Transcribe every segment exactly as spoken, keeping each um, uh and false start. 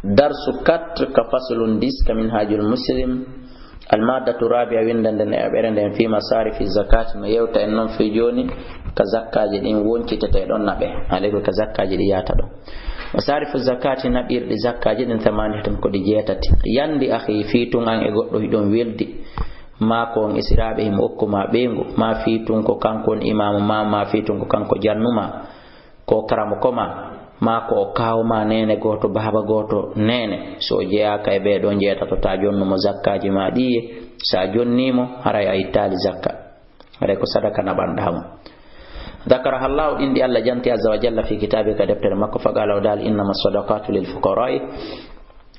Darsu quatre ka faslun dix ka Minhajul Muslim. Almaddatu rabia, winndannde nde aɓere nden, fi masarifi zakati, no yewta en noon fii jooni ka zakkaaji ɗin woncitete ɗon naɓe, aleyku ka zakkaaji ɗi yaata ɗon. Masarifu zakati, naɓirɗi zakkaaji ɗin, thamaniyatun, ko ɗi jeetati. Yandi akhi, fii tun an e goɗɗo hiɗon weldi, maa ko on esiraaɓe himo okkuma ɓeyngu, maa fii tun ko kanko on imaamu maa, maa fii tun ko kanko jannu maa, ko karamoko maa, maa ko o kaaw maa neene gooto, baaba gooto neene. So o jeyaaka e ɓee ɗoo jeetato, taa jonnu mo zakkaaji maa ɗiye. Sa jonnii mo, haray a ittaali zakka. Haray ko sadaka naɓanɗaa mo. Dakaraha Allahu, ɗin ɗi Allah janti azza wa jalla fi kitaabi, ka deftere makko, faqala, o daali, innama sadaqatu lil fuqarai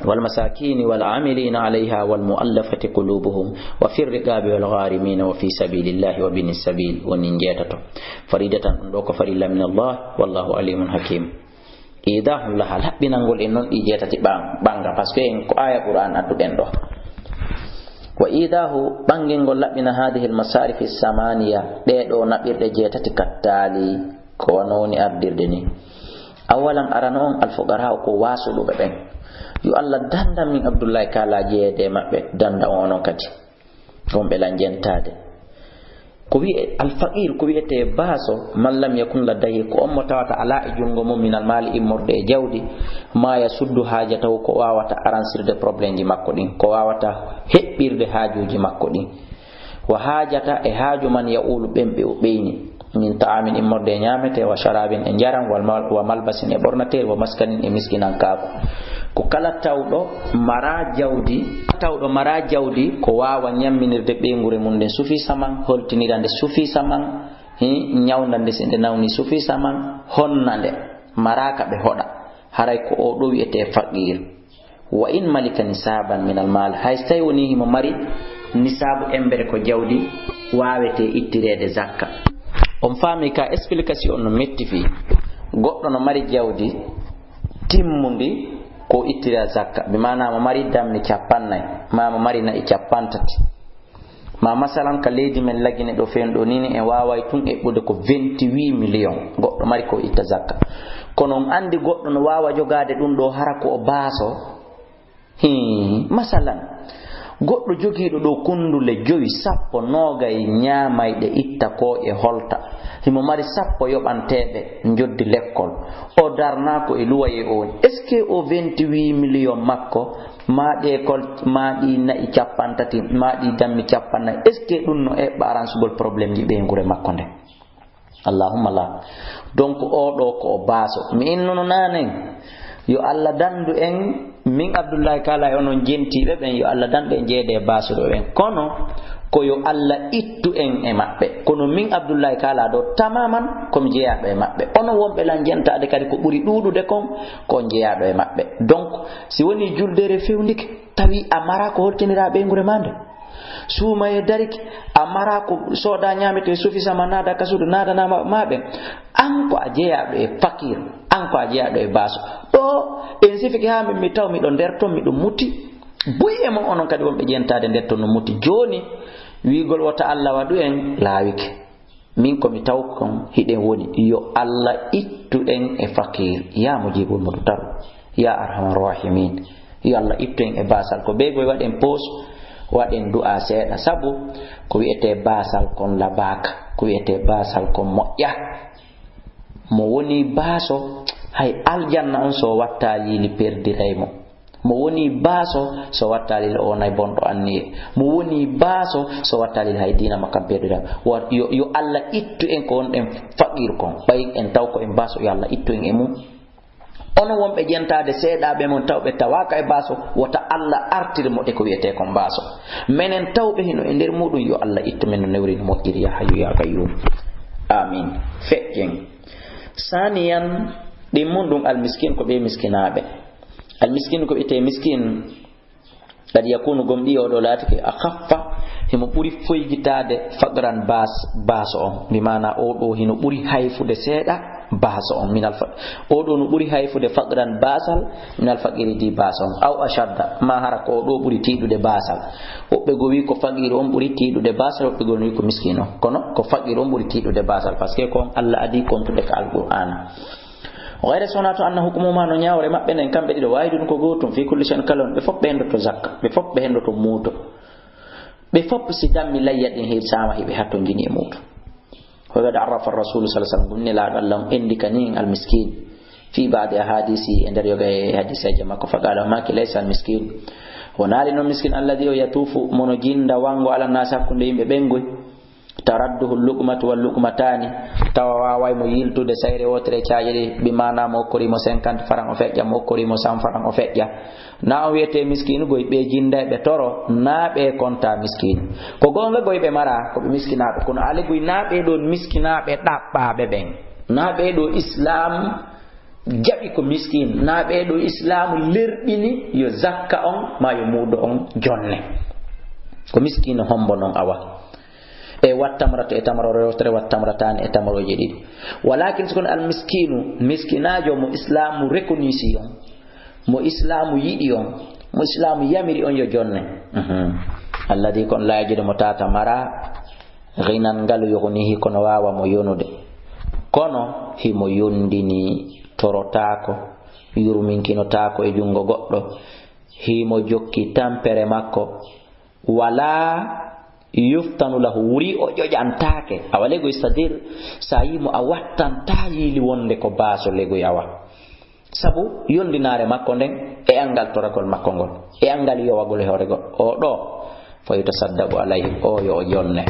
wal masakini wal amilina alayha wal muallafati qulubuhum wa fi riqabi wal gharimina wa fi sabilillahi wa bini sabil, woni jeetato. Faridatan, ɗum ɗo ko farilla min Allah, wallahu alimun hakim. Idahun laha, laɓɓinangol en noon ɗi jeetati ɓan-, ɓanga, parce que en ko aya Qur'an adduɗen ɗo. Wa idahu, ɓangingol laɓɓina hadihil masarifi samaniya, ɗee ɗoo naɓirɗe jeetati kattaali, ko wano woni ardirde ni. Awalan, arano on, alfuqara'u, ko waasuɗuɓe ɓen. Yo Allah dandan min Abdullahi Kala jeyeede e maɓɓe, dandan on onon kadi. Wonɓe lan jentaade. Ko wi'e alfaqir, ko wi'etee baaso, man lam yakun ladayhi, ko on mo tawata alaa e junngo mum, minal maali, immorde e jawdi, ma yasuddu haajatahu, ko waawata aransirde probleemji makko ɗin, ko waawata heɓɓirde haajuuji makko ɗin. Wa haajata, e haaju man ya'ulu, ɓen ɓe o ɓeyni, min ta'amin, immorde e ñaamete, wa sharabin, e njaram, wal mal-, wa malbasin, e ɓornateeri, wa maskanin, e miskinankaaku. Ko kala tawɗo mara jawdi, tawɗo mara jawdi, ko waawa ñamminirde ɓeynguure mum nden sufisaman, holtinira nde sufisaman, hi, ñawnda nde si nde nawni sufisaman, honna nde, mara ka ɓe hoɗa. Haray ko o ɗo wi'etee faqir. Wa in malika nisaban minal mal, hay so tawi woni himo mari nisaabu embere ko jawdi waawetee ittireede zakka. On faami ka explication no metti fii. Goɗɗo no mari jawdi timmundi ko ittira zakka. Bi maana mo mari dammi capannay, ma mo mari na'i capantati. Ma masalan, ka leydi men Lagine ɗo fewndo ɗo, ni en waaway tun eɓɓude ko vingt-huit millions. Goɗɗo mari ko itta zakka. Kono on andi goɗɗo no waawa jogaade ɗum ɗo hara ko o baaso? Hii, masalan, goɗɗo jogiiɗo ɗo kundule jowi, sappo, noogay ñaamayɗe itta ko e holta. Himo mari sappo yoɓanteeɓe njoddi lekkol. O darnaa ko e luwaye o woni. Est-ce que o vingt-huit millions makko, ma ɗe kol, ma ɗi na'i capantati, ma ɗi dammi capannay, est-ce que ɗum no eɓɓa aransugol problème ji ɓeynguure makko nde? Allahumma la. Donc, o ɗo ko o baaso. Mi innuno nanen, yo Allah dandu en, min Abdullahi Kala e onon jentiiɓe ɓen, yo Allah dandu en jeede e baasuɓe ɓen. Kono, ko yo Allah ittu en e maɓɓe. Kono min Abdullahi Kala ɗo tamaman, ko mi jeyaaɗo e maɓɓe. Onon wonɓe lan jentaade kadi ko ɓuri ɗuuɗude kon, ko on jeyaaɗo e maɓɓe. Donc, si woni juldeere fewndike, tawi a mara ko holtinira ɓeynguure ma nde. Suumaye darike, a mara ko sooda ñaamete sufisaman, naada ka suudu, naadana ma, ma ɓen. An ko a jeyaaɗo e fakir, an ko a jeyaaɗo e baaso. Ɗo, en sifike haa min mi taw miɗo nder ton, miɗo muti. Buy e mon onon kadi wonɓe jentaade nder ton no muti. Jooni, wiigol wota Allah waɗu en laawike. Min ko mi taw kon hiɗen woni, yo Allah ittu en e fakir. Ya mujibul mudtar, ya arhamar rahimin. Yo Allah ittu en e baasal. Ko ɓe goy waɗen pause, waɗen du'a seeɗa. Sabu ko wi'etee baasal kon labaaka, ko wi'etee baasal kon moƴƴa. Mo woni baaso, hay aljanna on so watta liili perdiray mo. Mo woni baaso, so watta liili o nay bonɗo anniye. Mo woni baaso, so watta liili hay diina makko am perdiray. Wa-, yo, yo Allah ittu en ko wonɗen faqir kon. Ɓay en taw ko en baaso, yo Allah ittu en e mum. Onon wonɓe jentaade seeɗaaɓe mon tawɓe tawaaka e baaso, wota Allah artir moɗe ko wi'etee kon baaso. Menen tawɓe hino e nder muɗum, yo Allah ittu men no newri no moƴƴiri, ya hayyu ya qayyum. Amin. Feƴƴen. Saniyan, ɗimmun ɗum almiskin ko ɓe miskinaaɓe. Almiskin ko wi'etee miskin, qad yakunu, gomɗii o ɗo laatike, akhaffa, himo ɓuri foygitaade faqran baas-, baaso on. Bi maana o ɗo hino ɓuri hayfude seeɗa baaso on. Minal fa-, o ɗo no ɓuri hayfude faqran baasal, minal faqiri di baaso on. Aw ashadda, ma hara ko o ɗo ɓuri tiiɗude baasal. Woɓɓe go wi ko faqiru on ɓuri tiiɗude baasal, woɓɓe go wi ko miskino. Kono ko faqiru on ɓuri tiiɗude baasal, parce que ko on Allah adi kontude ka Alqur'aana. Wayre sonaa to anna hukumu ma no ñaawre maɓɓe nden, kamɓe ɗiɗo waahidun ko gootum, fii kulli shay'in kala on, ɓe fof ɓe henndoto zakka, ɓe fof ɓe henndoto muuto. Ɓe fof si dammi layya ɗin hirsaama hiɓe hattonjini e muuto. Wa qad arrafa ar-rasulu sallallahu alaihi wasallam, ɗum Nelaaɗo Allah on enndi ka nin al-miskin. Fii ba'di ahadisi, e nder yoga e hadiseeje makko, fa qala, o maaki, laysa al-miskin, wonaali non miskin, alladhi o yatufu, mono jinda wango ala naasi hakkunde yimɓe ɓen goy. Taradduhu luqmatu wal luqmatani, tawa waaway mo yiltude sayre wootere caaje ɗi, bi maana mo okkori mo cinquante francs o feƴƴa, mo okkori mo cent francs o feƴƴa. Na on wiyete miskiinu goy ɓe jinday ɓe toro, na ɓe konta miskiinu. Ko goonga goy ɓe mara, ko ɓe miskinaaɓe, kono ali goy na ɓe ɗon miskinaaɓe ɗaɓɓaaɓe ɓen. Na ɓe ɗo Islam jaɓi ko miskin, na ɓe ɗo Islaamu lerɓini yo zakka on, ma yo muudo on jonne. Ko miskiinu hombo non awa. E wat tamrata e tamaro rewtere, wat tamratani e tamaroje ɗiɗi. Walakin si kono al miskinu, miskinaajo mo Islaamu reconnaître on, mo Islaamu yiɗi on, mo Islaamu yamiri on yo jonne. Mhm. Alladhi kon la yajidu mo tata mara, ghinan ngal yughnihi kono waawa mo yonude. Kono himo yondini torotaako, yurminkinotaako e junngo goɗɗo, himo jokki tampere makko, wala yuftanu lahu, wuri o ƴoƴantaake. Awa legoy, c'est-à-dire, sa yimo a wattantaa yiili wonde ko baaso legoy awa. Sabu yondinaare makko nden e anngal toragol makko ngol, e anngal yowagol e hoore goɗɗo. O ɗo, fa yutasaddaqu alayhi, o yo o jonne.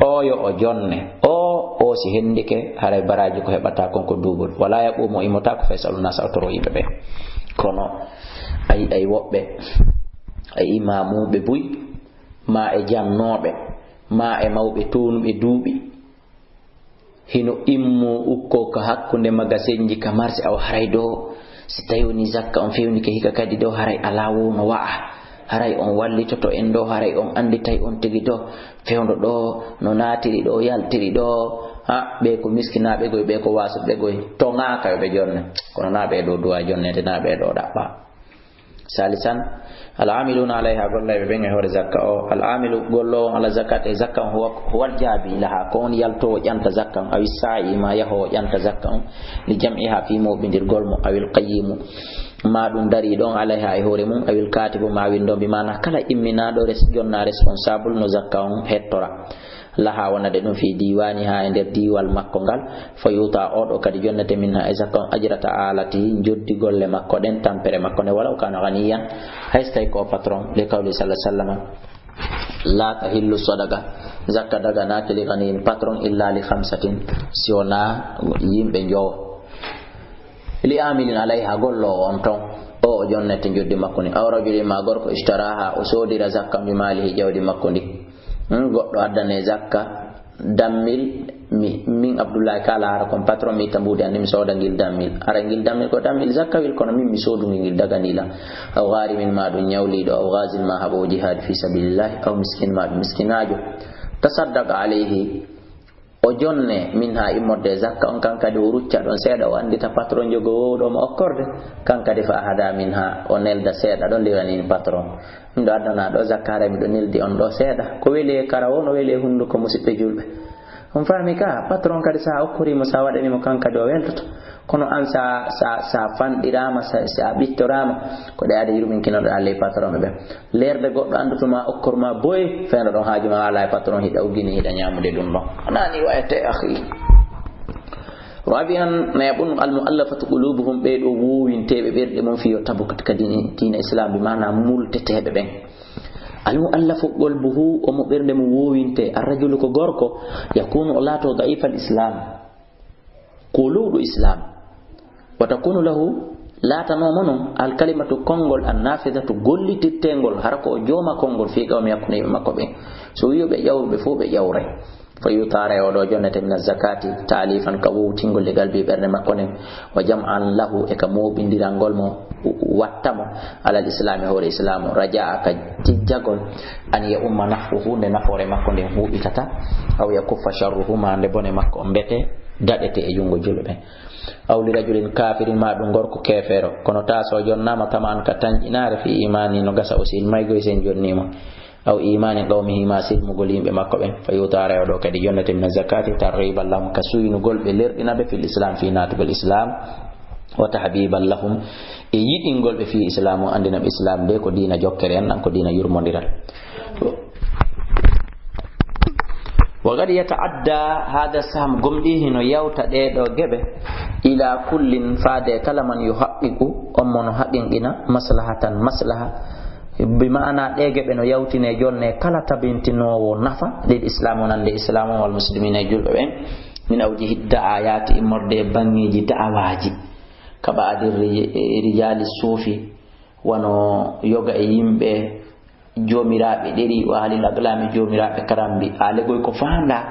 O yo o jonne. O, o si hendike, haray baraaji ko heɓata kon ko duubol. Wala yaqumu, o immotaako, fa yasalu nasa, o toro yimɓe ɓe. Kono, ay, ay woɓɓe, ay imaamuɓe buy, ma e jannooɓe, ma e mawɓe toonuɓe duuɓi, hino immo ukko ka hakkunde magasinji ka marché aw, haray ɗo, si tawi woni zakka on fewnike hika kadi ɗo, haray alaa wo no wa'a, haray on wallitoto en ɗo, haray on annditay on tigi ɗo, fewndo ɗo, no naatiri ɗo, yaltiri ɗo. Ha, ɓe ko miskinaaɓe goy, ɓe ko waasuɓe goy, toŋaaka yo ɓe jonne. Kono na ɓe ɗo duwa jonnede, na ɓe ɗo ɗaɓɓa. Salisan, al amiluna alayha, gollayɓe ɓen e hoore zakka o. Al amilu, golloowo on ala zakat, e zakka on, huwa, huwal jaabi laha, ko on yaltoowo ƴanta zakka on, awi sa'i, ma yahoowo ƴanta zakka on, li jam'iha, fii mooɓindirgol mo, awil qayyimu, ma ɗum darii ɗon, alayha, e hoore mum, awil katibu, ma winndo, bi maana kala imminaaɗo res-, jonna responsable no zakka on hettora. Laha wonande ɗum fi diwaniha, e nder diiwal makko ngal, fa yuta, oɗo kadi jonnete minha e zakka on ajrata alati, joddi golle makko ɗen, tampere makko nde, walaw kana ganiyan, hay so tawi ko patron, li qawli sallallahu alaihi wasallam, la tahillu sadaqa, zakka daganaaki li ganiyin, patron, illa li khamsatin, si wona yimɓe njowo. Li amilin alayha, golloowo on ton, o, o jonnete joddi makko ni, aw rajulin, ma gorko, ishtaraha, o soodira zakka bi malihi, jawdi makko ndi. Hmm, goɗɗo addane zakka dammil, mi, min Abdullahi kala hara kon patron mi tambude andi mi sooda ngil dammil. Hara ngil dammil ko dammil zakkawil, kono min mi soodungi ngil daganila. Aw gharimin, ma ɗum ñawliiɗo, aw ghazin, ma haɓowo jihadi fi sabilillahi, aw miskin, ma ɗum miskinaajo. Tasaddaqa alayhi, o jonne minha, immorde zakka on, kan kadi o rucca ɗon seeɗa, o andita patron jogo wowɗo mo okkorde, kan kadi fa ahada minha, o nelda seeɗa ɗon, li ganiyin patron. Miɗo addana ɗo zakka, haray miɗo neldi on ɗo seeɗa. Ko weli e kara o, no weli e hunduko, musidɓe julɓe. On faami ka, patron kadi sa okkori mo, sa waɗani mo, kan kadi o weltoto. Kono an sa, sa, sa fanɗirama, sa, sa ɓittorama, ko ɗe aade yurminkinoɗo Allah e patron ɓe ɓen. Leerde goɗɗo andutuma, okkorma boy, fewndo ɗon haaju ma ala e patron, hiɗa uggini, hiɗa ñamude ɗum ɗon. Nani wayate, akhi. Rabi'an, nayaɓun, al mu'allafatu qulubuhum, ɓe ɗo wowinteɓe ɓerɗe mum, fi yo tabu ka diine, diina Islam, bi maana multeteɓe ɓen. Al mu'allafu qalbuhu, omo ɓernde mum wowinte, arrajulu ko gorko, yakunu o laato da'ifal Islam, ko lowɗo Islam. Wa takunu lahu, laatanoomo non, al kalimatu konngol, an nafidatu gollitirtengol, hara ko o jooma konngol, fi qawmi, hakkunde yimɓe makko ɓen. So wi'i ɓe ƴawru ɓe fof ɓe ƴawray. Fa yutara, e oɗo jonnete, min azzakati, ta'lifan, ka wowtingol li qalbi, ɓernde makko nden, wa jam'an lahu, e ka mooɓindirangol mo, watta mo, alal islami, hoore islamu, raja'a, ka jijjagol, an ya umma naf'uhu, nde nafoore makko nden huuɓitata, aw ya kuffa sharruhu, ma nde bone makko on mbete, daɗete e junngo julɓe. Aw li rajulin kafirin, ma ɗum gorko keefeero, kono taa so jonnama tama'an ka tanƴinaare, fi imani, no gasa o sil maygoy sen jonnimo. أو إيمان قومه, ma silmugol yimɓe makko ɓen. فيعطى, aray o ɗo kadi jonnete, من الزكاة ترغيبا لهم, ka suynugol ɓe, lerɗina ɓe, في الإسلام, fii naatugol Islam, وتحبيبا لهم, e yiɗingol ɓe, fii Islam, o anndina ɓe Islam nde ko diina jokkere, en ɗan ko diina yurmondiral. وقد يتعدى هذا السهم, gomɗii hino yawta ɗee ɗoo geɓe, إلى كل, faade kala, من يحقق, on mo no haqiqina, مصلحة, maslaha, bi ma'ana ɗee geɓe no yawtine, jonne kala tabintinoowo nafa, للإسلام, wonande Islam on, والمسلمين, e julɓe ɓen, من أوجه الدعايات, immorde e baŋŋeeji da'awaaji, كبعض الرجال الصوفي, wano yoga e yimɓe joomiraaɓe ɗeri, وأهل الأقلام, joomiraaɓe karambi. Aale goy ko faandaa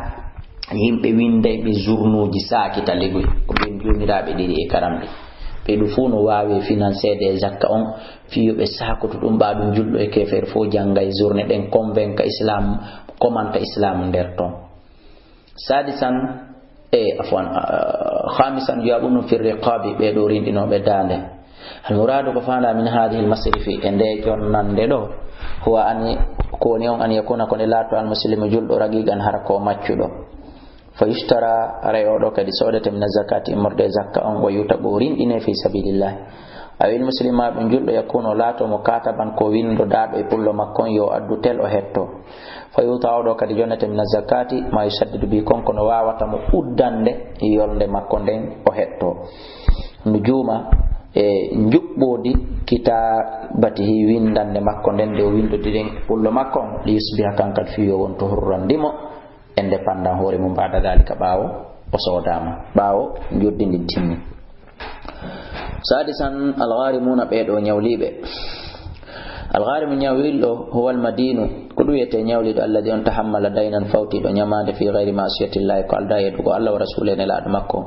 yimɓe winndayɓe zurnuuji saakita legoy, ko ɓen joomiraaɓe ɗeri e karambi. Ɓe ɗu fuu no waawi financeede e zakka on, fii yo ɓe saakoto ɗum, ɓaa ɗum julɗo e keefeer fof janngay zurne ɗen, convainca Islam, komanta Islam nder ton. Sadisan, e, afwan, ah, khamisan, يعبون في الرقاب, ɓee ɗoo rinɗinooɓe daande. Al muraadu ko faandaa من هذه المصارف, e ndee jonnande ɗoo, هو أن, ko woni on, أن يكون, ko nde laato, al muslimu, julɗo, رقيقا, hara ko maccuɗo. فيشترى, aray o ɗo kadi soodete, من الزكاة, immorde e zakka on, ويعتق, o rinɗine, في سبيل الله. أو المسلم, maa ɗum julɗo, يكون, o laato, مكاتبا, ko winndodaaɗo e pullo makko on, yo addu tel, o hetto. فيعطى, o ɗo kadi jonnete, من الزكاة ما يسدد به, kon ko no waawata mo uddande yolnde makko nden, o hetto. Nujuuma, e njuɓɓoodi, كتابته, winndannde makko nden, nde o winndodi ɗen pullo makko on, ليصبح, kan kadi, fii yo wontu, حرا, ndimo, indépendant, hoore mum, بعد ذلك, ɓaawo o soodaama, ɓaawo njoddi ndin timmi. Sadisan, الغارمون, ɓee ɗoo ñawliiɓe. Al ghaarimu, ñawliiɗo, هو المدين, ko ɗum wiyetee ñawliiɗo, الذي, on, تحمل دينا, fawtiiɗo ñamaande, في غير معصية الله, ko aldaa e yeddugol Allah ورسوله, e Nelaaɗo makko.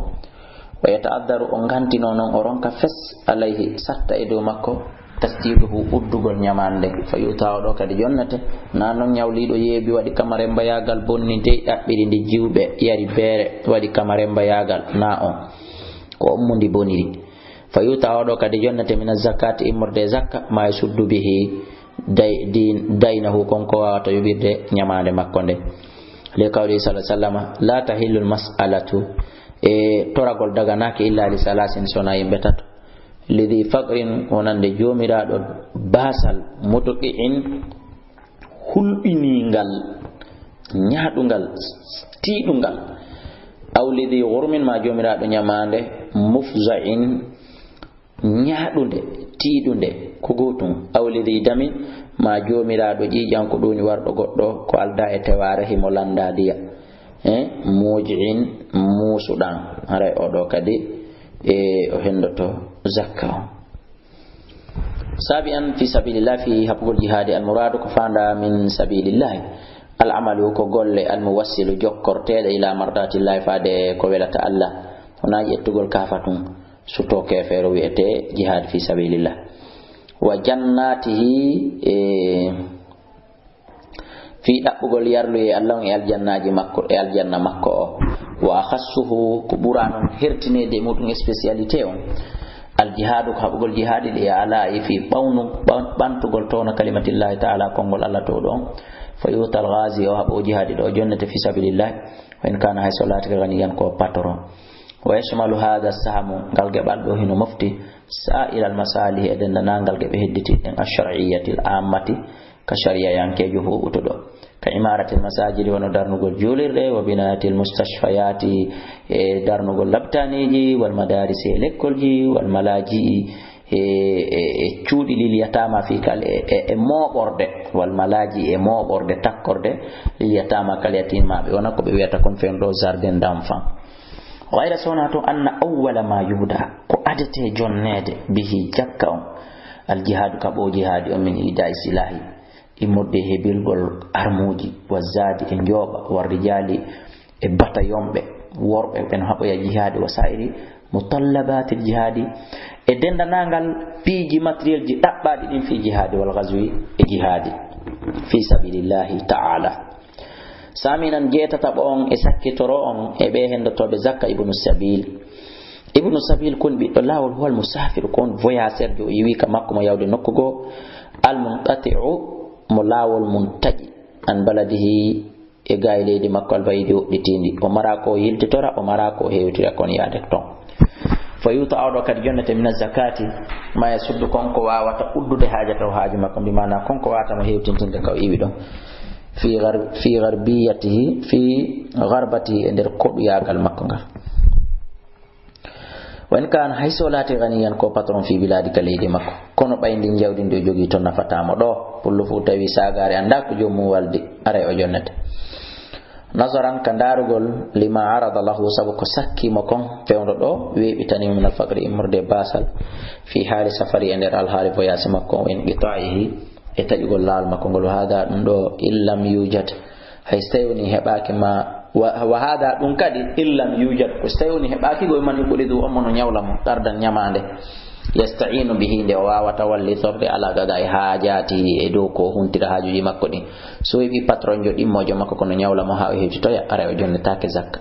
ويتعذر, o gantinoo non, o ronka fes, عليه, satta e dow makko, تسديده, uddugol ñamaande. فيعطى, o ɗo kadi jonnete. Naa non ñawliiɗo yeebi, waɗi kamarembayaagal, bonni dey, ɗaɓɓiri ndi jiwɓe, yari beere, waɗi kamarembayaagal, naa on. Ko on mo ndi boniri. فيعطى, o ɗo kadi jonnete, من الزكاة, immorde e zakka, ما يسد به دي-, دين-, دينه, kon ko waawata yoɓirde ñamaande makko nde. لقوله صلى الله عليه وسلم: لا تحل المسألة, e toragol daganaaki, إلا لثلاث, so wonaa yimɓe tato. لذي فقر, wonande joomiraaɗo baasal, مدقع, hulɓiniingal, ñaaɗungal, tiiɗungal. أو لذي غرم, maa joomiraaɗo ñamaande, مفزع, ñaaɗunde, tiiɗunde, ko gootum. أو لذي دم, maa joomiraaɗo ƴiiƴan, ko ɗum woni warɗo goɗɗo ko aldaa e tewaare, himo lanndaa ndiya. Eh, موجع, muusuɗan. Haray o ɗo kadi, e, o henndoto zakka o. سابعا: في سبيل الله, fii haɓugol jihaadi. Al muraadu, ko faandaa من سبيل الله, العمل, ko golle, الموصل, jokkorteeɗe, إلى مرضاة الله, faade ko welata Allah. Wonaa ƴettugol kaafa tun, sutoo keefeero, wiyetee jihaadi fii sabiilillah. وجناته, e, fii ɗaɓɓugol yarluyee Allah on e aljannaaji makko, e aljanna makko o. وأخصه, ko ɓuraa non hertineede e muɗum, spécialité on, الجهاد, ko haɓugol jihaadi, لإعلاء, fii ɓawnu-, ɓan-, ɓantugol towna كلمة الله تعالى, konngol Allah towɗo on. فيعطى الغازي, o haɓa o jihaadi ɗo, jonnete, في سبيل الله, وإن كان, hay so laatike, غنيا, ko patron. ويشمل هذا السهم, ngal geɓal ɗo hino mofti, سائر المصالح, e denndaangal geɓe hedditiiɗe ɗen, الشرعية العامة, ka shariyayankeejo huuɓutuɗo. كعمارة المساجد, wano darnugol juulirɗe, وبناية المستشفيات, e darnugol lapitaaniiji, والمدارس, e lekkolji, والملاجئ, e, e, e cuuɗi, لليتامى, fii kal-, e, e, e mooɓorde, والملاجئ, e mooɓorde, takkorde, لليتامى, kal yatiimaaɓe, wona ko ɓe wiyata kon fewndo ɗo jardin d'enfants. غير, so wonaa tun, أن أول ما يبدأ, ko adetee jonneede, به, zakka on, الجهاد, ka ɓooyi jihaadi on, من إيداء السلاح, immorde e hebilgol armuuji, والزاد, e njooɓa, والرجال, e batayonɓe, worɓe ɓen haɓoya jihaadi, وسائر متطلبات الجهاد, e denndaangal piiji, matériel ji ɗaɓɓaaɗi ɗin fii jihaadi, والغزو, e jihaadi, في سبيل الله تعالى. Saaminan, jeetataɓo on e sakkitoro on, e ɓee henndotooɓe zakka, ابن السبيل. ابن السبيل, ko on ɓiɗɗo laawol, هو المسافر, ko on voyageur jo o iwi ka makko mo yawde nokku goo, المنقطع, mo laawol mum taƴi, an baladihi, e gaay leydi makko albaydi woɗɗitiindi. O maraa ko yiltitora, o maraa ko hewtira kon yaade ton. Fa yuta, oɗo kadi jonnete mina zakati, ma yasuddu, kon ko waawata uddude haajata o, haaju makko, bi maana kon ko waawata mo hewtintinde ka o iwi ɗon. Fi gar-, fi garbiyatihi, fi garbatihi, e nder koɗuyaagal makko ngal. Wa in kaana, hay so laati ganiyan ko patron fi bilaadi ka leydi makko, kono ɓay ndin jawdi ndi o jogii to nafataa mo ɗo, pullo fu tawi saagaare anndaa ko joomum waldi, aray o jonnete. Nazaran, ka ndaarugol, lima arada lahu, sabu ko sakki mo kon, fewndo ɗo, weeɓitani mo min al faqri, immorde e baasal, fi haali safari, e nder alhaali voyage makko, wa inqitaihi, e taƴugol laawol makko ngol, wa hada, ɗum ɗo, in lam yujad, hay so tawi woni heɓaaki ma, wa, wa hada, ɗum kadi, in lam yujad, ko so tawi woni heɓaaki, go man yuqridu, on mo no ñawla mo, qardan, ñamaande, yasta'inu bihi, nde o waawata wallitorde, ala qada'i hajatihi, e dow ko huntira haajuuji makko ɗin. So heɓi patron jo ɗimmoojo makko kono ñawla mo haa o hewtitoya, aray o jonnetaake zakka.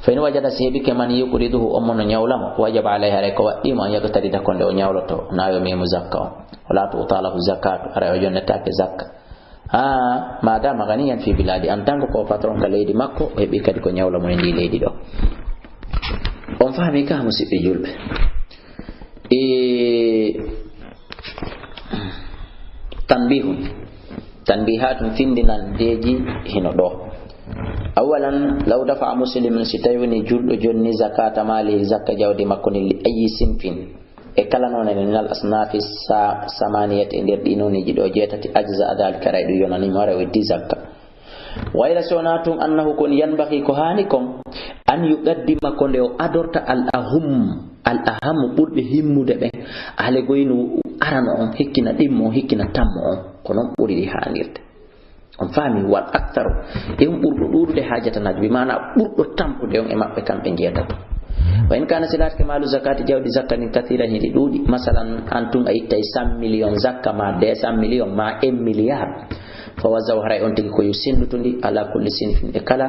Fa in wajada, si heɓike man yuqriduhu, on mo no ñawla mo, wajaba alayhi, haray ko waɗɗii mo, an yaqtarida, ko nde o ñawloto, na yo memu zakka on. Wala tu'ta lahu zakatu, aray o jonnetaake zakka. Ha, ma dama ganiyan fi biladi, en tant que ko patron ka leydi makko, o heɓi kadi ko ñawla mo e ndi leydi ɗo. On fahmi ka, musiɓɓe julɓe? E tanbihun. Tanbihatun, findinandeeji hino ɗo. Awalan, law dafa muslimun, si tawi woni julɗo jonni zakata malihi, zakka jawdi makko ni, li ayyi sinfin, e kala noone, min al asnafi sa-, samaniyati, e nder ɗi nooneeji ɗo jeetati, ajza dalika, aray ɗum yonani mo, aray o itti zakka. Wayla so wonaa tun, annahu, kon yanbaghi, ko haani kon, an yuqaddima, ko nde o adorta al ahum, al ahamu, ɓurɓe himmude ɓen, ale goyno arano on, hikkina ɗimmo on, hikkina tammo on, ko non ɓuri ɗi haanirde. On faami? Wal aktharu, e on ɓurɗo ɗuuɗude haajatanaaji, bi maana ɓurɗo tampude on e maɓɓe kamɓe njeetato. Wa in kana, si laatike maalu zakati, jawdi zakka ndin, kathiran, hiɗi ɗuuɗi, masalan, an tun a ittay cent millions zakka, ma deux cent millions, ma un milliard, fa wazaw, haray on tigi ko yo senndutu ndi, ala kulli sinfin, e kala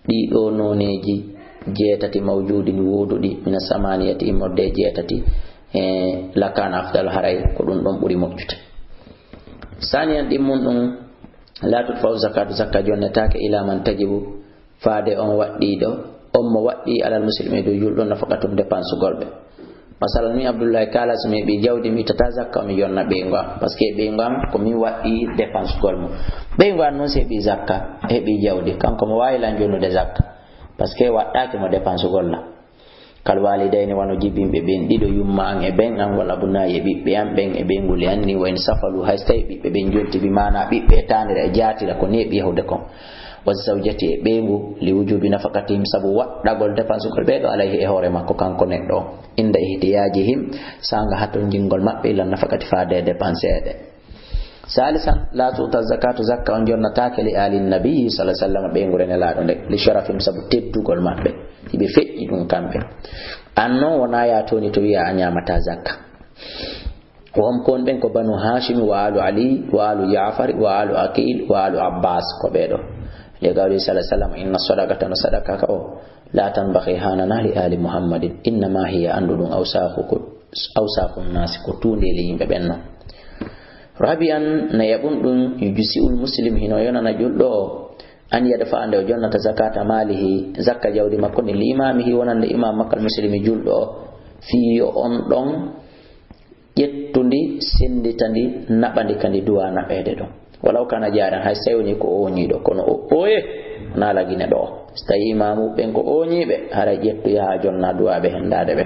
ɗii ɗoo nooneeji jeetati mawjuudin wooduɗi, mina samaniyati, immorde e jeetati, e lakana afdal, haray ko ɗum ɗon ɓuri moƴƴude. Saniyan, ɗimmun ɗum, la tudfa'u zakatu, zakka jonnetaake, ila man tajibu, faade on waɗɗiiɗo, on mo waɗɗii, alal muslimi, dow julɗo, nafaqatun, dépensegol ɓe. Masalan, min Abdullahi Kala, so mi heɓi jawdi, mi ittata zakka, mi jonna ɓeyngu am. Parce que ɓeyngu am, ko min waɗɗii dépensegol mum. Ɓeyngu am noon, so heɓi zakka, heɓi jawdi, kanko mo waawi lan jonnude zakka. Parce que waɗɗaaki mo dépensegol lan. Kal walidayni, wano jibinɓe ɓen ɗiɗo, yumma an e ben an, wal abnaa'i, e ɓiɓɓe an ɓen, e ɓeynguli an ni, wa in safalu, hay so tawi ɓiɓɓe ɓen jonti, bi maana ɓiɓɓe e taanira e jaatira ko neeɓi yahude kon. Wa zawjati, e ɓeyngu, li wujubi nafaqatihim, sabu waɗɗagol dépensegol ɓee ɗoo, alayhi, e hoore makko kanko neɗɗo on, inda ihtiyajihim, saanga hatonjingol maɓɓe, ila nafaqati, faade e dépenseede. Salisan, la tu'ta zakatu, zakka on jonnataake, li ali nabi sallallahu alaihi wasallam, ɓeyngu Nelaaɗo nde, li sharafihim, sabu teddugol maɓɓe, hiɓe feƴƴi ɗum kamɓe. An noon wonaa yaa tooni to wiya a ñaamataa zakka. Wo hom ko won ɓen ko Banu Hashim, wa alu Ali, wa alu Ja'far, wa alu Aqil, wa alu Abbas, ko ɓee ɗoo. Li qawli sallallahu alaihi wasallam, inna sadaqata, no sadaka ka o, la tanbaghi, haananaa, li ali Muhammadin, innama hiya, anndu ɗum, awsakhu, awsakhu nnaasi, ko tuundeeli yimɓe ɓen non. Rabi'an, nayaɓun ɗum, yujzi'ul muslim, hino yonana julɗo o, an yadfa'a, nde o jonnata zakata malihi, zakka jawdi makko ndi, li imamihi, wonande imam makko al muslimi julɗo o, fii yo on ɗon ƴettu ndi, senndita ndi, naɓa ndi ka ndi duwa naɓeede ɗon. Walaw kana jaaran, hay so tawi woni ko ooñiiɗo, kono o ooye, naala gine ɗo. So tawi imaamu ɓen ko ooñiiɓe, haray ƴettu yaha jonna duwaaɓe henndaade ɓe.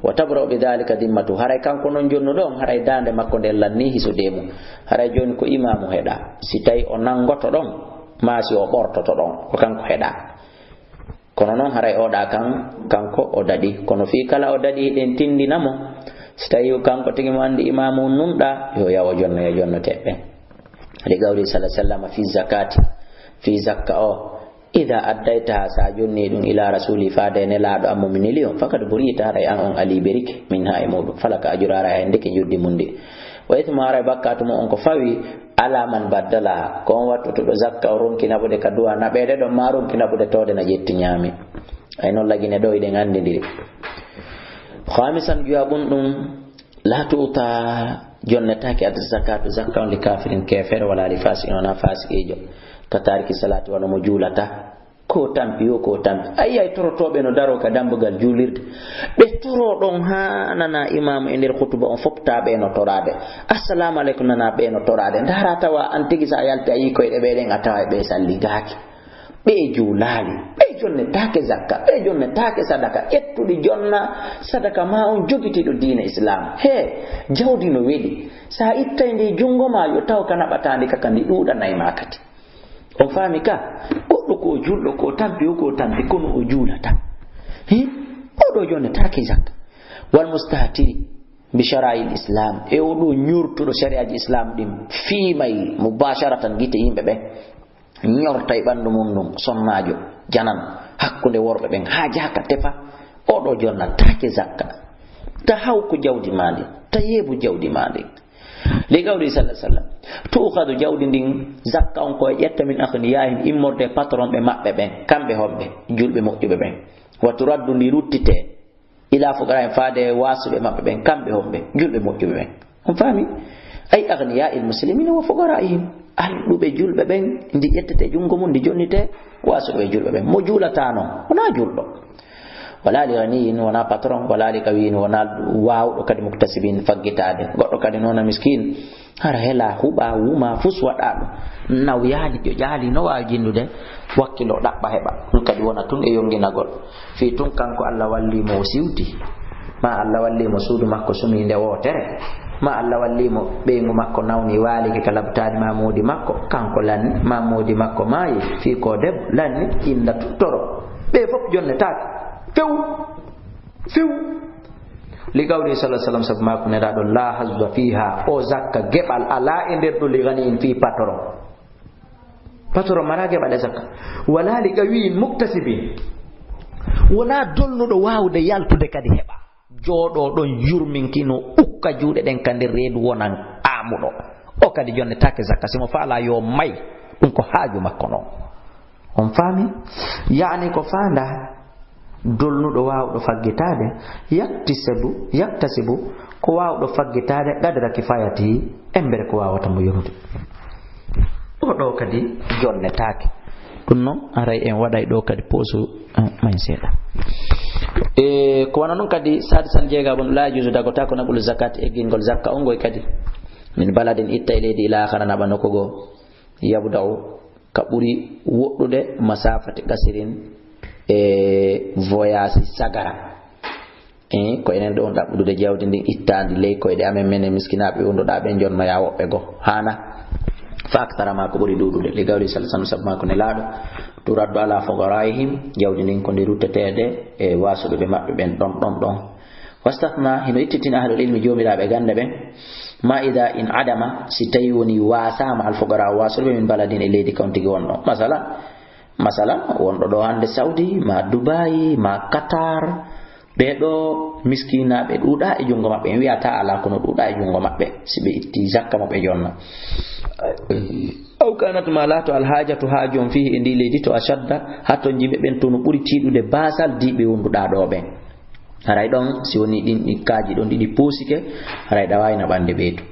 Wa tabra'u bi dhalika dhimmatu, haray kanko non jonnuɗo on, haray daande makko nden lannii hisodee mum. Haray jooni ko imaamu heɗa. Si tawi o nanngoto ɗon, maa si o ɓortoto ɗon, ko kanko heɗa. Kono non haray oɗa kan, kanko o daɗi. Kono fii kala o daɗi, hiɗen tindina mo. Si tawi kanko tigi mo anndi imaamu nunɗa, yo yawo jonno, yo jonno teɓɓe. Li qawli sallallahu alaihi wasallam fi zakati, fi zakka o, idha addaytaha, sa jonni ɗum, ila rasuli, faade e Nelaaɗo am mo mi neli on, faqad burita, haray an on a liberike, minha, e muɗum, falaka ajruha, haray a heɓi ndeke njoddi mum ndi. Wa ithmu, haray bakkatu mo on ko fawi, ala man baddalaha, ko on wattotuɗo zakka o ronki naɓude ka duwa naɓeede ɗon, ma ronki naɓude towde na ƴetti ñaami. Ay non lagine ɗo hiɗen anndindiri. Khamisan, juwaɓun ɗum, La tuta, jonnetaake adda zakatu, zakka on, li kafirin, keefere, wala li fasiqin, wona fasiqiijo, ka tariki salati, wano mo juulata. Ko tampi, yo ko tampi. A yi'ay torotooɓe no daroo ka dambugal juulirde. Ɓe toroo ɗon haa nana imaamu e nder hutuba on, fof taa ɓe no toraade. Assalamu aleykum, nana ɓe no toraade. Ndaara tawa an tigi sa yalti a yi'i koyɗe ɓe ɗen, a taway ɓe salligaaki. Ɓe juulaali. Ɓe jonnetaake zakka. Ɓe jonnetaake sadaka. Ƴettuɗi jonna sadaka ma on jogitiiɗo diina Islam. He, jawdi no weli. Sa ittay ndi junngo ma, yo taw ka naɓataa ndi ka, ka ndi ɗuuɗanay ma kadi. On faami ka? Goɗɗo ko o julɗo, ko o tampi, o ko o tampi, kono o juulata. Hi? Oɗo jonnetaake zakka. Wal mustahtiri bi shara'il Islam. E oɗo ñurtuɗo shari'aji Islam ɗin, fiimay mubasharatan gite yimɓe ɓen. Ñortay ɓandu mum ndun, sonnaajo, janan, hakkunde worɓe ɓen, haajaaka tefa. Oɗo jonnataake zakka. Ta haw ko jawdi ma ndin, ta yeebu jawdi ma ndin. Li qawli sallallahu alaihi wasallam, tu'khadhu, jawdi ndin, zakka on ko e ƴetta, min aghniya'ihim, immorde e patron ɓe maɓɓe ɓen, kamɓe homɓe? Julɓe moƴƴuɓe ɓen. Wa turaddu, ndi ruttite, ila fuqara'ihim, faade waasuɓe maɓɓe ɓen, kamɓe homɓe? Julɓe moƴƴuɓe ɓen. On faami? Ay aghniya'il muslimina wa fuqara'ihim, alɗuɓe julɓe ɓen, ndi ƴettete junngo mum, ndi jonnite waasuɓe julɓe ɓen. Mo juulata non, wona julɗo. Wala li ghaniyin, wona patron, wala li qawiyin, wona waawɗo kadi, muktasibin, faggitaade. Goɗɗo kadi noona miskin, hara hela, huɓa, wuma, fus waɗa ɗum. Nawyaali, ƴoƴaali, no waawi jinndude, wakkilo ɗaɓɓa heɓa. Ɗum kadi wona tun e yonginagol. Fii tun kanko Allah walli mo o siwti. Ma Allah walli mo suudu makko sumi nde wootere. Ma Allah walli mo ɓeyngu makko nawni waaliki ka labtaani ma moodi makko. Kanko lanni, ma moodi makko maayi. Fii ko debbo lanni, inda tuttoro. Ɓe fof jonnetaake. Few. Few. Li qawli sallallahu alaihi wasallam, sabu maaku Nelaaɗo, la hazza fiha, o zakka geɓal alaa e nder ɗo li ghaniyin fii patron. Patron mara geɓal e zakka. Wala li qawiyin muktasibin. Wona dolnuɗo waawude yaltude kadi heɓa. Jooɗo ɗon yurminki no ukka juuɗe ɗen ka nder reedu wonan aamuɗo. O kadi jonnetaake zakka, si mo faala yo may, ɗum ko haaju makko non. On faami? Yaani ko faanda dolnuɗo waawɗo faggitaade, yaktasibu, yaktasibu, ko waawɗo faggitaade, qadra kifayatihi, embere ko waawata mo yonude. O ɗo kadi jonnetaake. Ɗum noon, aray en waɗay ɗo kadi poosu, eh, may seeɗa. E, ko wano noon kadi, sadisan jeegaɓon, la yajuzu, dagotaako, naqlu zakat, eggingol zakka on ngoy kadi. Min baladin, itta e leydi, ila akhara, naɓa nokku goo. Yabda'u, ka ɓuri woɗɗude, masafati qasirin, e voyage sagara. E, ko enen ɗo on ɗaɓɓudude jawdi ndin, ittaandi ley koyɗe amen, menen miskinaaɓe wonduɗaa ɓen, jonnoyaa woɓɓe goo. Haana. Fa akthara, ma ko ɓuri ɗuuɗude. Li qawli sallallahu alaihi wasallam, sabu ma ko Nelaaɗo, turaddu ala fuqaraihim, jawdi ndin ko ndi rutteteede e waasuɓe ɓe maɓɓe ɓen ɗon, ɗon, ɗon. Wastathna, hino ittitina ahlul ilmi, joomiraaɓe gannde ɓen, ma ida in adama, si tawi woni waasaama al fuqara, waasuɓe, min baladin, e leydi ka on tigi wonɗo. Masala, Masalan, wonɗo ɗo hannde Saudi, ma Dubai, ma Qatar, ɓee ɗo miskinaaɓe ɗuuɗaa e junngo maɓɓe. En wi'ataa alaa, kono ɗuuɗaa e junngo maɓɓe, si ɓe itti zakka mo ɓe jonna. Aw kanat, ma laato, alhaajatu, haaju on, fihi, e ndi leydi, to ashadda, haa ton yimɓe ɓen, to no ɓuri tiiɗude baasal di ɓe wonduɗaa ɗo ɓen. Haray ɗon, si woni ɗin, ɗin kaaji ɗon ɗiɗi poosike, haray ɗa waawi naɓande ɓeydu.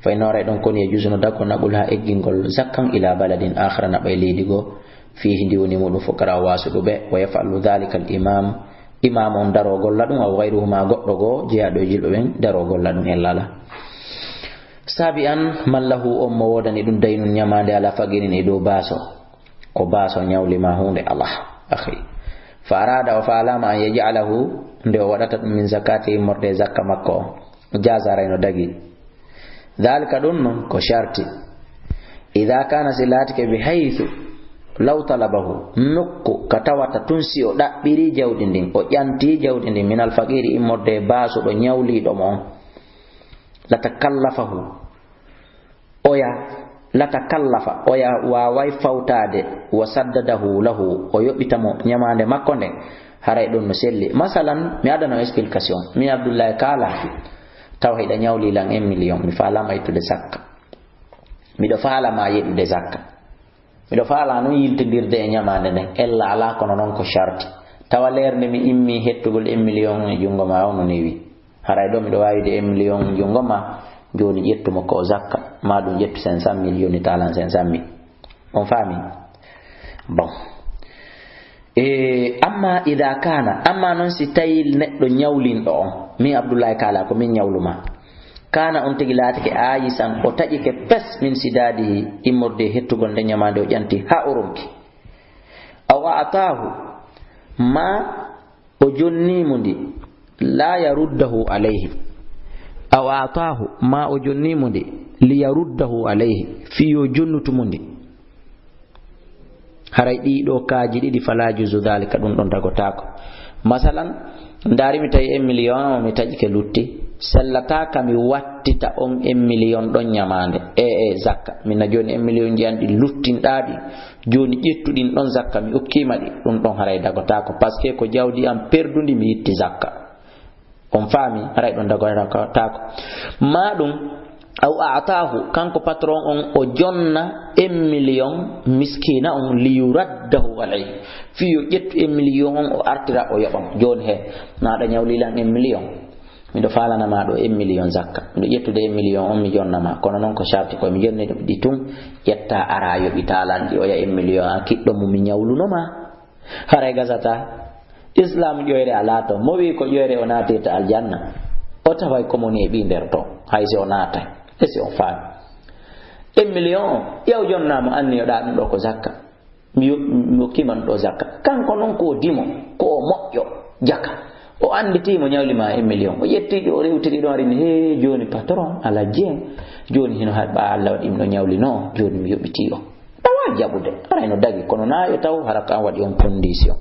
Fa inna, haray ɗon, kon yajuzu, no dagoo, naqluha, eggingol zakkan, ila baladin akhara, naɓa e leydi goo, fihi, ndi woni muɗum fuqara waasuɗuɓe, wa yaf'alu dhalika al imam, imam on daroo golla ɗum, aw ghayruhuma, goɗɗo goo jeyaaɗo e julɓe ɓen daroo golla ɗum, en lala. Sabi'an, man lahu, on mo woodani ɗum, daynun, ñamaande, ala faqirin, e dow baaso, ko baaso ñawli ma huunde, alah, akhi. Fa arada, o faalama, an yaj'alahu, nde o waɗata ɗum, min zakati, immorde e zakka makko on, jaza, haray no dagi. Dhalika, ɗum non ko sharti. Idha kana, si laatike, bi haythu law talabahu, nokku ka tawata tun si o ɗaɓɓiri jawdi ndin, o ƴanti jawdi ndin, min al faqiri, immorde e baasuɗo ñawliiɗo mo on, latakallafahu, oya, latakallafa, oya waaway fawtaade, wa saddadahu lahu, o yoɓita mo ñamaande makko nden, haray ɗum no selli. Masalan, mi adana on explication. Min Abdullahi kaala, taw hiɗa ñawli lan un million, mi faalama ittude zakka. Miɗo faalama yeɗude zakka. Miɗo faala non yiltindirde e ñamaande nden. Ella alaa, kono non ko sharti. Tawa leer nde mi immi hettugol un million e junngo ma, o no newi. Haray ɗo miɗo waawi de un million junngo ma, jooni ƴettu mo ko zakka, ma ɗum ƴettu cinq cent mille, yoni talan cinq cent mille. On faami? Bon. E, amma ida kana, amma noon si tawi neɗɗo ñawlinɗo on, min Abdullahi kaala ko min ñawlu ma. Kana on tigi laatike ayisan, o taƴike pes min sidadihi, immorde hettugol nde ñamaande o ƴanti haa o ronki. Aw a'tahu, ma o jonni mo ndi, la yaruddahu alayhi. Aw a'tahu, ma o jonni mo ndi, li yaruddahu alayhi, fii yo jonnutu mo ndi. Haray ɗii ɗoo kaaji ɗiɗi, fala juzu dhalika, ɗum ɗon dagotaako. Masalan, ndaari mi tawi un million o mi taƴike lutti, sellataaka mi wattita on un million ɗon ñamaande. E, e, zakka. Min na jooni un million ji an ɗi luttinɗaa ɗi. Jooni ƴettu ɗin ɗon zakka, mi okkiima ɗi. Ɗum ɗon haray dagotaako. Parce que ko jawdi an perdundi mi itti zakka. On faami, haray ɗon dagotaako. Ma ɗum, aw a'tahu, kanko patron on o jonna un million miskina on li yuraddahu alayhi. Fii yo ƴettu un million on o artira o yoɓa mo. Jooni he, na aɗa ñawlila an un million. Miɗo faalana ma ɗo un million zakka. Miɗo ƴettude un million on mi jonna ma. Kono noon ko sarti ko mi jonni ɗi tun, ƴetta ara yoɓi talan ɗi oya un million an kiɗɗo mo mi ñawluno ma. Haray gasata. Islam ƴoyre alaa toon. Mo wii ko ƴoyre o naatirta aljanna? O taway ko mo neeɓi nder to. Hay si o naatay. E si o faami. Un million o, yaw jonna mo anniyoɗaa ɗum ɗo ko zakka. Mi yo-, mi okkiima ɗum ɗo zakka. Kanko noon ko o dimo, ko o moƴƴo, jaka. O annditi mo ñawli ma un million. O ƴetti ɗo, o rewtiri ɗon, ari ni, "Hee, jooni patron, ala jeen. Jooni hino haɗ ɓa Allah waɗi mi ɗo ñawli no, jooni mi yoɓiti o." Ɗawa jaɓude. Haray no dagi, kono na yo taw hara ko an waɗi on condition.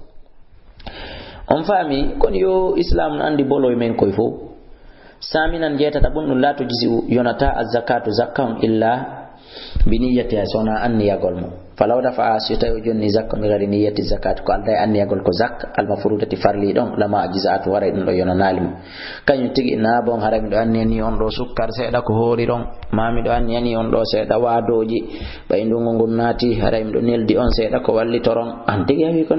On faami, kono yo Islam no anndi boloy men koy fof. Saminan jeetata ɓun ɗum, la tujzi'u, yonata az-zakatu zakka on illa bi niyyatiha, so wona anniyagol mo. Falaw dafa'a, si tawi o jonni zakka on bi gayri niyyati zakati, ko alday anniyagol ko zakka, al mafrudati farli ɗon, lama ajza'atu, haray ɗum ɗo yonanaali mo. Kañum tigi na bon, haray miɗo anniyani on ɗo sukkar seeɗa ko hoori ɗon, ma miɗo anniyani on ɗo seeɗa waadooji, ɓay ndungu ngun naati, haray miɗo neldi on seeɗa ko wallitoron. An tigi a wi ko